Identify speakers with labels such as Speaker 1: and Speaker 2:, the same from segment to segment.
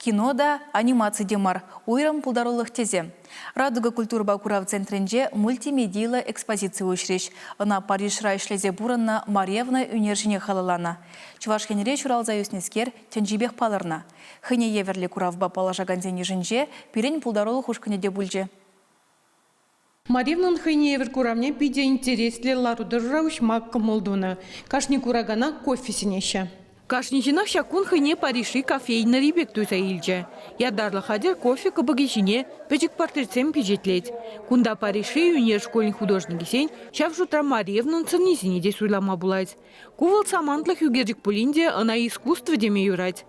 Speaker 1: Кино та, анимаци те мар, уйрӑм пултарулӑх тесе. «Радуга» культурӑпа курав центрӗнче мультимедийлӑ экспозици уҫрӗҫ. Ӑна Парижра ӗҫлесе пурӑннӑ Маревна ӳнерҫӗне халалланӑ. Чӑваш Енре ҫуралса ӳснӗскер тӗнчипех палӑрнӑ. Хӑйне евӗрлӗ куравпа паллашакансен йышӗнче пирӗн пултарулӑх ушкӑнӗ те пулчӗ.
Speaker 2: Маринӑн хӑйне евӗр куравне питӗ интереслӗ лару-тӑрура уҫма кӑмӑл тунӑ. Кашни куракана кофе сӗнеҫҫӗ. Кашни ҫынах ҫак кун хӑйне Парижри кофейнӑри пек туйса илчӗ. Ятарлӑ хатӗр кофе кӑпӑкӗ ҫине пӗчӗк портретсем пичетлет. Кунта Парижри ӳнер шкулӗн художникӗсен, ҫав шутра Марьевнӑн сӑннисене те суйлама пулать. Ку вӑл самантлӑх ӳкерчӗк пулин те ӑна искусство теме юрать.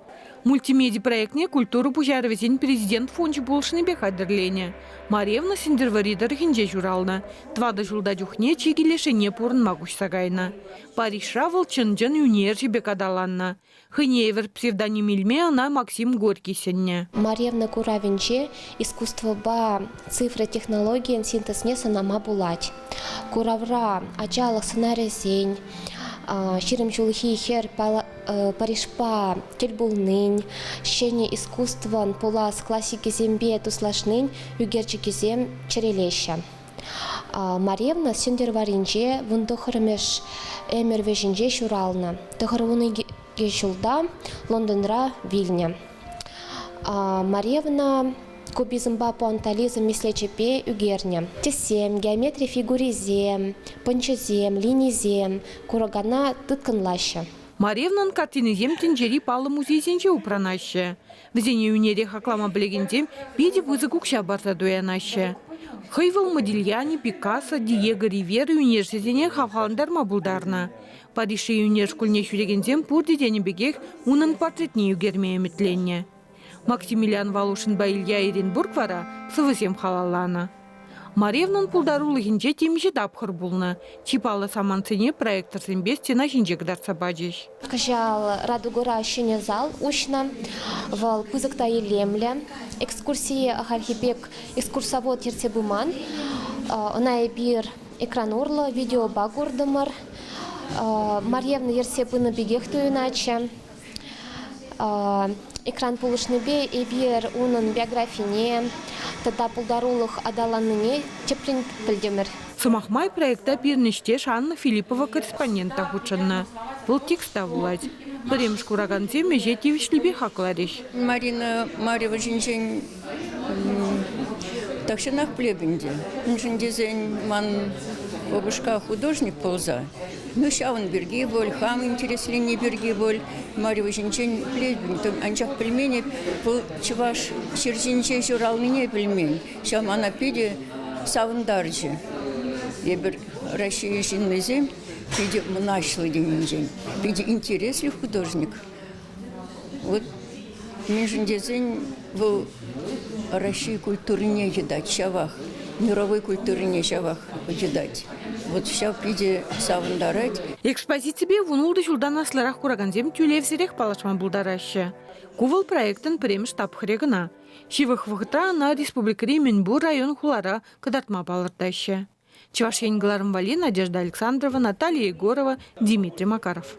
Speaker 2: Мультимеди проектне культура пуҫарӑвӗсен президент фончӗ пулӑшнипе хатӗрленӗ. Маревна Сӗнтӗрвӑрри тӑрӑхӗнче ҫуралнӑ. Тӑватӑ ҫулта чухне чикӗ лешене пурӑнма куҫса кайнӑ. Парижра вӑл чӑн-чӑн ӳнерҫӗ пек аталаннӑ. Хӑйне евӗр псевдоним илме ӑна Максим Горький сӗннӗ.
Speaker 3: Маревна куравӗнче искусствӑпа цифра технологийӗн синтезне сӑнама пулать. Куравра ачалӑх сӑнарӗсен, 20 ҫулхи хӗр Парижпа тӗл пулнин, ҫӗнӗ искусствӑн пулас классикӗсемпе туслашнин ӳкерчӗкӗсем чӗрелеҫҫӗ. Маревна Сӗнтӗрварринче 19-мӗш ӗмӗр вӗҫӗнче ҫуралнӑ, 92 ҫулта Лондонра вилнӗ. Маревна кубизмпа пуантализм меслечӗпе ӳкернӗ. Тӗссем, геометри фигурисем, пӑнчӑсем, линисем куракана тыткӑнлаҫҫӗ.
Speaker 2: Маревнӑн картинисем тӗнчери паллӑ музейсенче упранаҫҫӗ. Вӗсене ӳнере хаклама пӗлекенсем питӗ пысӑк укҫа парса туянаҫҫӗ. Хӑй вӑл Модильяни, Пикассо, Диего Ривера ӳнерҫӗсене хавхалантарма пултарнӑ. Парижри ӳнер шкулне ҫӳрекенсем пурте тенӗ пекех унӑн портретне ӳкерме ӗмӗтленнӗ. Максимилиан Волошинпа Илья Эренбург вара сӑвӑсем халалланӑ. Маревнӑн пултарулӑхӗнче темиҫе тапхӑр пулнӑ. Чи паллӑ самантсене проекторсемпе стена ҫинче кӑтартса пачӗҫ.
Speaker 3: Кӑҫал Радугӑра ҫӗнӗ зал уҫнӑ. Вӑл пысӑк та илемлӗ. Экскурсие хальхи пек экскурсовод ертсе пыман. Ӑна эпир экран урлӑ видеопа куртӑмӑр. Марьевна ертсе пынӑ пекех туйӑнатчӗ. Экран пулӑшнипе эпир унӑн биографине тата пултарулӑх аталаннине тӗплӗн пӗлтӗмӗр.
Speaker 2: Сӑмах май, проекта пирӗн ӗҫтеш Анна Филиппова корреспондент та хутшӑннӑ. Вӑл текста вулать. Пӗрремӗш куракансем ӗҫе тивӗҫлипе хакларӗҫ.
Speaker 4: Марина Марьева ҫинчен тахҫанах пӗлеп ӗнтӗ. Мӗншӗн тесен ман упӑшка художник пулса Ну, ҫавӑн пирки пуль, хам интересленни пирки пуль, Марья ҫинчен пӗлетӗп, анчах пӗлмен эп, вӑл чӑваш ҫӗр ҫинче ҫуралнине пӗлмен. Ҫав мана питӗ савӑнтарчӗ. Эпир Раҫҫей ҫыннисем питӗ мӑнаҫлӑ тенинчен, питӗ интереслӗ художник. Вот мӗншӗн тесен вӑл Раҫҫей культурине йӑтать ҫавах, мировой культурине ҫавах йӑтать. Вот ҫав питӗ савӑнтарать.
Speaker 2: Экспозиципе 16 ҫултан аслӑрах куракансем тӳлевсӗрех паллашма пултараҫҫӗ. Ку вӑл проектӑн пӗрремӗш тапхӑрӗ кӑна. Ҫывӑх вӑхӑтра ӑна республикӑри мӗнпур район-хулара кӑтартма палӑртаҫҫӗ. Чӑваш Ен кӑларӑм валли Надежда Александрова, Наталья Егорова, Дмитрий Макаров.